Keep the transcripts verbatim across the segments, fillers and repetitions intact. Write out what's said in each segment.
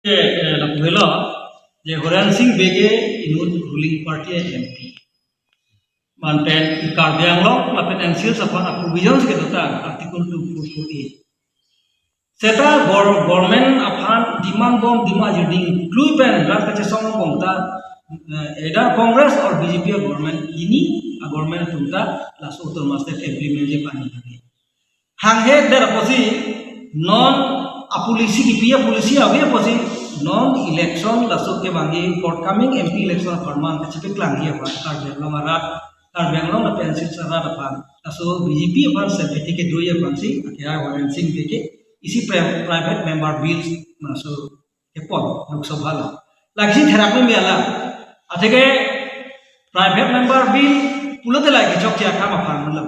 Eh, eh, lapu helo, je Horen Sing Bey ke inut ruling party M P. Manpen i Karbi Anglong lapen N C Hills aphan a-provisions kedotang Article two four four A. Seta gor-, government aphan demand bom demand juding klui pen rat kachesong bom ta, eh, either Congress or B J P government, ini a-government atum ta laso autonomous state implement ji pani lagi. Hanghe der apotsi non a-policy kipi a-policy ave apotsi non election laso kevangji forthcoming M P election apharman kachepeklang ji aphan Karbi Anglong arat, Karbi Anglong lapen Silchar arat aphan laso B J P aphan sympathy kedo ji aphansi ake a Horen Sing Bey ke isi pri-, private member bills laso kepon Lok Sabha la. Lake si therak meme alam. Atheke private member bill pulote lake chokche akam apharman lo.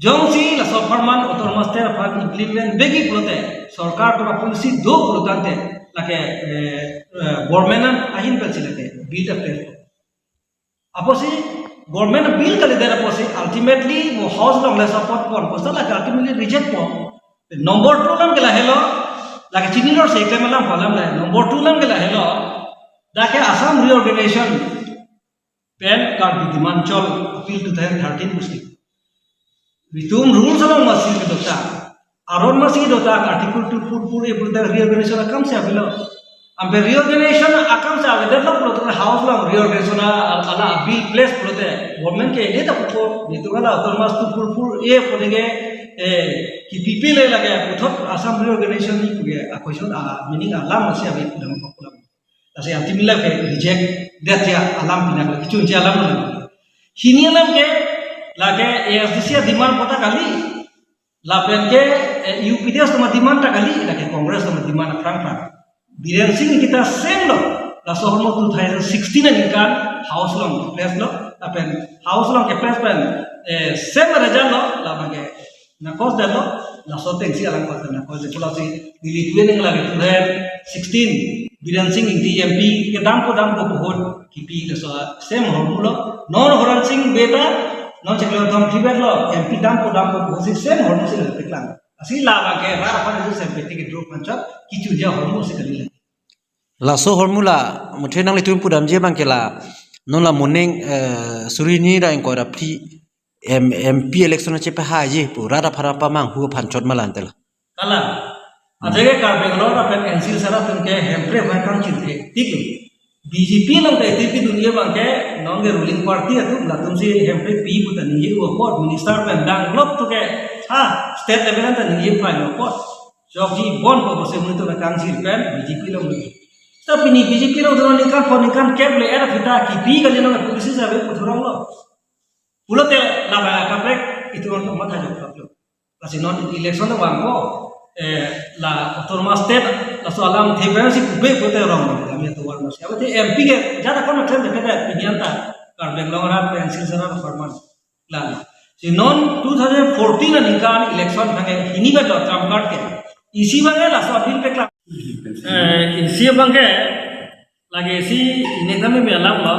Jongsi laso apharman autonomous state aphan implement vekji pulote, sorkar atum a-policy do pulo tangte, lake, eh, eh, government an ahin pensi lake bill ta pass. Apotsi government bill kalidet apotsi ultimately mo house along le support pon, apotsi lake ultimately reject pon. Number two alam ke lahelo, lake chinilo si keklem alam alam le. Number two alam ke lahelo, dak ke Assam reorganization pen Karbi demand chol appeal two thousand thirteen pusi. Itum rules along masi kedotang, aron masi kedotang Article two four four A pulote reorganization akam si avelo. Ampe reorganization akam si avedetlo pulote house along reorganization a-, ala bill place pulote government ke ele ta pupo, itum ala autonomous two four four A pulote ke, eh, kipi pile lake puthot Assam reorganization ni puke a-question a-meaning alam masi ave pulang pulang. Lasi ultimately ke reject det ya alam pinak lake chunche alam lo. Hini alam ke lake A S D C a-demand pota kali. Lapen ke, eh, U P D S atum a-demand ta kali, lake Congress atum a-demand aphrang aphrang. Biren Singh Engitta same lo, laso ahormu two thousand sixteen aningkan house along ke-place lo, lapen house along ke-place pen, eh, same result lo, labang ke nakos detlo, laso atengsi alang kos nakos det. Lasi neli tuen ning lake two thousand sixteen, Biren Singh Engti M P kedampo dampo ahut kipi laso same ahormu lo, non Horen Sing Bey ta, non chiklo thom thibet lo, M P dampo dampo ahutsi same ahormu si le keklang. Lasi labang ke rat aphan isu sympathy kedo aphan chot, kichu ja ahormu si kali le. Laso ahormu la, muthe nanglitum pudamji abang ke la, non la moning, eh, suri hini ra ingkoi ra phli, M-, M P election chepahaiji pu, rat aphan pamanghu aphan chot ma la ante la. Kalang. Atheke Karbi Anglong lapen N C Hills arat atum ke Hemprek aphan kangchirthe tik lo. B J P along ke T P dunia abang ke non ke ruling party atum latum si Hemprek pi pu ta ningje apot, minister pen dang lok tu ke, ha, state level ta ningje pai apot. Jokji bon ko bose mun tu kangchir pen B J P along ni. Tapi ni B J P along tu ningkan pho ningkan kep le era kita kipi kali along policy sabe puthurong lo. Pulote labang akaprek itum matha jok lo. Lasi non election lo bang ko, eh, la autonomous state, laso alamthe pensi pupe pulote rong kami atuan masi. Abo te M P ke jada kon klem ke opinion ta Karbi Anglong arat pen Silchar arat apharman. La. Si non two thousand fourteen aningkan election abang ke hini ba trump card ke. Isi abang ke laso appeal peklang. Eh, isi abang ke lake isi inek nami me alam lo,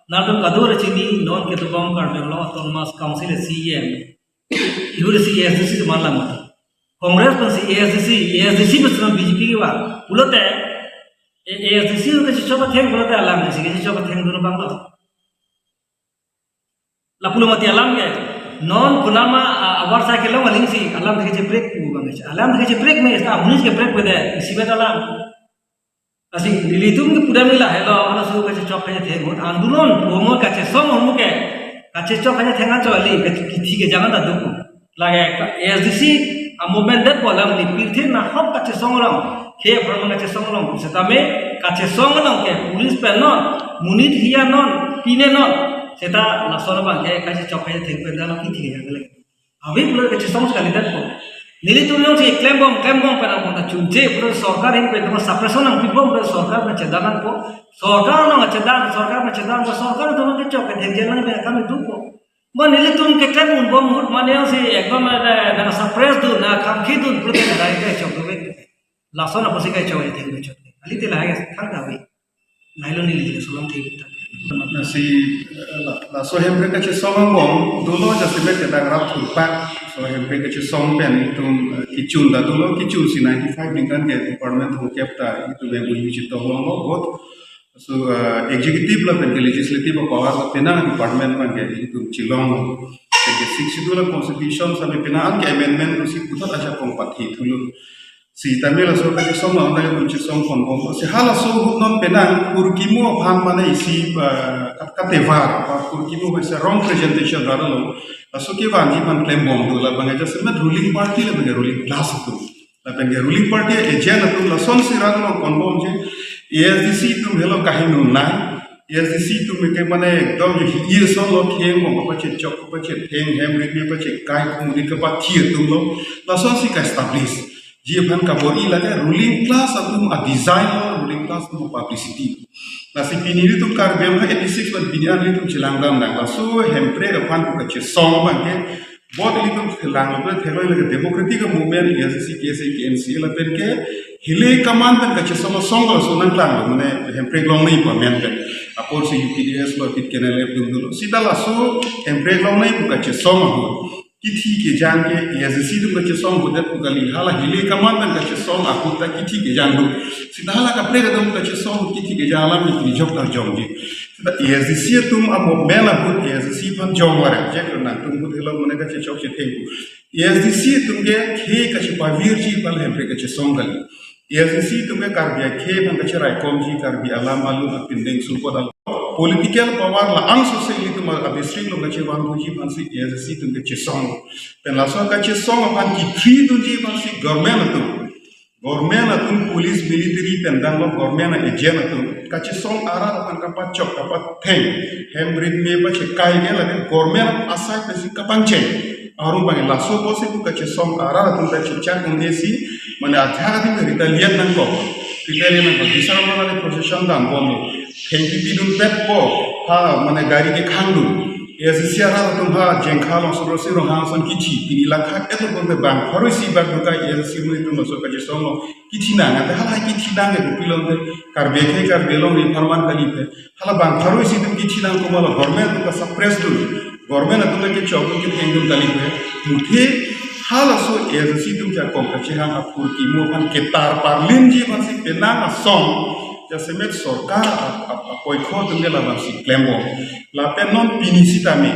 nangtum kadokave chini non ketubom Karbi Anglong Autonomous Council C E M. Ihu si A S D C teman lam. Congress pensi A S D C, A S D C pensi B J P kevang. Pulote, eh, A S D C ke chichok atheng pulote alam si ke chichok atheng dun abang lo. Lapulo mati alam ke. Non kunama, ah, abar sa kelong aling si alamthe cheprek pu abang ke. Alamthe cheprek me sta amunis ke prek pu de isi bet alam. Lasi nelitum ke pudam ila helo, halaso kachechok kachetheng ahut andolon, promo kachesong ahormu ke, kachechok kachetheng anchot kali, kache-, kithi kejang ta do. Lake ka-, A S D C a-movement det pu alam ni pirthe nahok kachesong along, khei apharman kachesong along, setame kachesong along ke police pen non, monit hiya non, pine non, seta lason abang ke kachechok kachetheng pen dalo kithi kejang kali. Ave pulo kachesong sekali det ko. Nelitum jongsi klembom, klembom pen abang ta chunche, pulo sorkar ahin pen tuma suppression nangpibom pen sorkar pen chedan nangpo. Sorkar nang chedan, sorkar pen chedan ko, sorkar atum kechok kethengje lang pen kami dupo. Ma nelitum keklem unbom ahut mane jongsi ekdom, eh, na suppress dun, na khamkhi dun, pulo ke dai kechok dun. Lason apotsi kechok etheng kechok. Kali te lahai thang ta ave. Nahilo neli je solong thek ta. Lasi, eh, la, laso Hemprek kachesong angbong dolo jasemet kedang rap thurpak. Hemprek kachesong pen itum, eh, kechun ta dolo, kechun si ninety-five ningkan ke department thomkep ta itum M O U chetong longlo, both. So, eh, executive lapen ke legislative power ta penang department abang ke itum chelong. Ke Sixth Schedule constitution sitame penang ke amendment pusi puthot ajakong pathi thulo. Sitame laso kachesong along ta itum chesong ponbom. Si halaso ahut non penang kurkimo aphan mane isi, eh, kat-, katevar, kurkimo pen si wrong presentation rarlo. Laso kevanji aphan klembom do, labang ke jasemet ruling party lapen ke ruling class atum. Lapen ke ruling party agent atum lasonsi rarlo ponbomji, A S D C atum helo kahingnei. A S D C atum ke mane ekdom je hi-i asonlo, kheng bom kapachechok, kapachetheng, hem rit me pachekai, kumudik kapathi atumlo. Lasonsi ka-establish ji aphan kabor-i lake ruling class atum a-design lo, ruling class atum publicity. Lasi pini ilitum Karbi Anglong eighty-six pen pini an ilitum chelangdamnang. Laso Hemprek aphan pu kachesong abang ke, both ilitum theklonglo, theklong lake democratic movement, A S D C, K S A, K N C A lapen ke, hile kaman pen kachesong asong laso nangklanglo, mane Hemprek longnei pu amen pen. Apor si U P D S lo, pit K N L F atum dolo. Sita laso Hemprek longnei pu kachesong ahut kithi kejang ke, A S D C atum kachesong ahut det pu kali, hala hile kaman pen kachesong ahut ta kithi kejang do. Sita hala kaprek atum kachesong ahut kithi kejang alam ni jok ta jongji. Sita A S D C atum a-movement ahut A S D C aphan jong vare, je ke nangtum ahut helo mane kachechok chetheng pu. A S D C atum ke khei kachepavirji aphan Hemprek kachesong kali. A S D C atum ke Karbi akhei aphan kacheraikomji, Karbi alam alun apindeng sulpot alun. Political power la-angso si ilitum a-district along kachevangdunji aphansi A S D C atum kachesong. Pen laso kachesong aphan kithridunji aphansi government atum, government atum, police, military pen damlo, government agent atum kachesong arat aphan kapachok kapachetheng, hem rit me pachekai ke lake government asai pensi kapangcheng. Arum abang laso apotsi pu kachesong arat atum ta chechak un-e si, mane athak atum retaliate nangkok. Retaliate nangkok. Disar mana ni procession dambomlo. Thengpi pidunpetpo. Ha, mane gari kekhangdun. A S D C arat atum ha Jengkha along Surjit Sing Ronghang ason kithi. Pini lakha etum bombe bang pharo isi bak duka A S D C amonit atum laso kachesong along kithi nang. Ante halahai kithi nang ke kopi longte, Karbi akhei Karbi Anglong ri apharman kali pen. Hala bang pharo isi atum kithi nang komatlo, government atum ka-suppress dun. Government atum ke chokdun kethengdun kali pen. Muthe halaso A S D C atum ajakong kachehang akurkimo aphan ketar parlinji aphansi penang asong jasemet sorkar a, a, apoikho atum ke labangsi klembom. Lapen non pini sitame,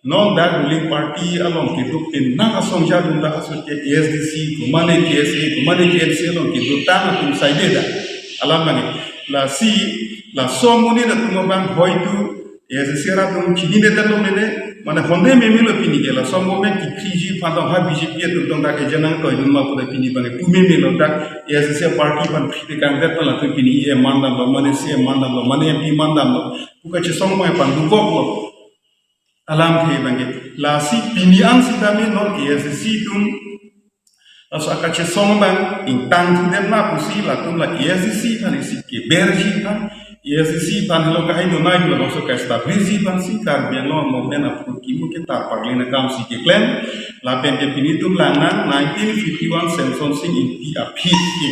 non dak ruling party along kedo penang asong jadun dak asut ke A S D C, komane K S A, komane K N C A along kedotang atum saide dak. Alam mane. Lasi, laso amonit atum abang hoitu A S D C arat atum chinine detlo mene, mane honde memelo pini ke, laso amonit kiphriji aphan dong ha B J P atum dong dak ejanang toidun ma pu ta pini abang pu memelo dak A S D C party aphan phite kangdet aphan latum pini E M mandamlo, mane C E M mandamlo, mane M P mandamlo, pu kachesong abang epandukoklo. Alam ke abang ke. Lasi pini an sitame non A S D C atum laso akachesong abang ingtangthudet ma pusi latum la A S D C aphan isi keberji aphan, A S D C aphan helo kahai nonai laso ka-establishji aphansi Karbi Anglong movement akurkimo ketar parlin akamsi keklem. Lapen ke pini itum langnang nineteen fifty-one Semson Sing Ingti aphi ke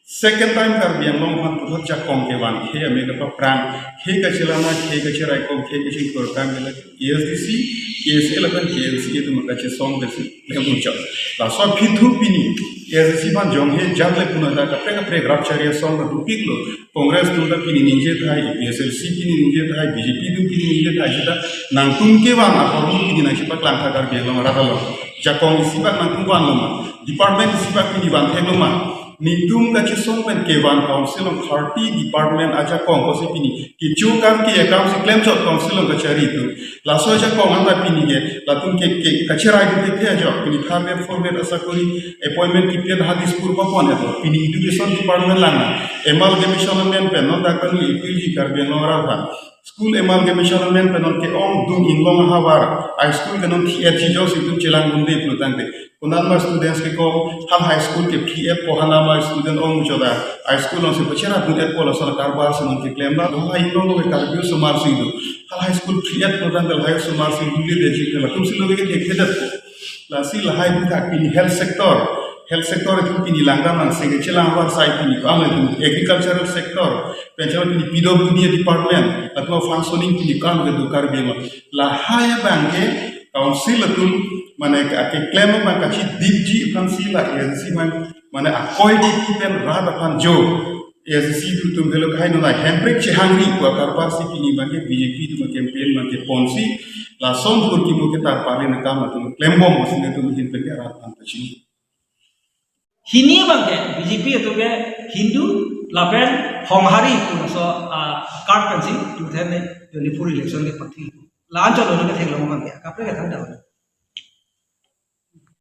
second time Karbi Anglong aphan puthot ajakong kevan khei ame kapaphrang, khei kachelang, khei kacheraikom, khei kachingthur kam ke lake A S D C, K S A lapen K N C A atum kachesong kesi lengmuchot. Laso aphi thu pini A S D C aphan jonghe jat le puno ta kaprek kaprek rapchari asong ta dopiklo. Congress atum ta pini ningje tahai, A P H L C pini ningje tahai, B J P atum pini ningje tahai, sita nangtum kevan ahormu pini nangchepaklang tha Karbi Anglong arat along. Ajakong isi bak nangtum vanlo ma? Department isi bak pini van theklo ma? Netum kachesong pen kevan council along thirty department ajakong pusi pini kecho kam ke akamsi klemchot council along kachari atum. Laso ajakong anta pini ke latum ke, ke kacherai dun thekthe ajok, pini third grade, fourth grade asakori appointment kipi ha Dispur papon ato. Pini education department lang na amalgamation amen pen non dak kanu ipilji Karbi Anglong arat aphan. School amalgamation amen pen non ke-ongdung inglong ahavar, a school ke non thi-etji ajoksi itum chelangdunde pulo tangte, konatma students kekom, halahai school ke thi-etpo, halama student ongmuchot a, a school alongsi pacherapdun-etpo, laso karbar si non keklem, la halahai inglong ke Karbi osomar si do. Halahai school thi-etpo tangte lahai osomar si dule detji ke latum si lo ke thekthedetpo. Lasi lahai aphuthak pini health sector, health sector itum pini langdamnang, sengke chelang avarsai pini kam itum agricultural sector, pen chalo pini P W D department, latum functioning pini kam kedo Karbi Anglong. Lahai abang ke council atum mane ake keklem abang kachidikji aphansi la A S D C abang mane akoi di pen rat aphan jo A S D C atum helo kahai nona hemprek chehangri pu akarparsi pini abangke B J P atum campaign abangke ponsi lason thur kimo ke tarpar le nakam atum klembom pusi nelitum ahin pen ke rat aphan pachini. Hini abangke B J P atum ke Hindu lapen Honghari pu laso a card pensi two thousand twenty-four election ke pathi. La-an chot lo ke theklong abangke kaprek ke thangta.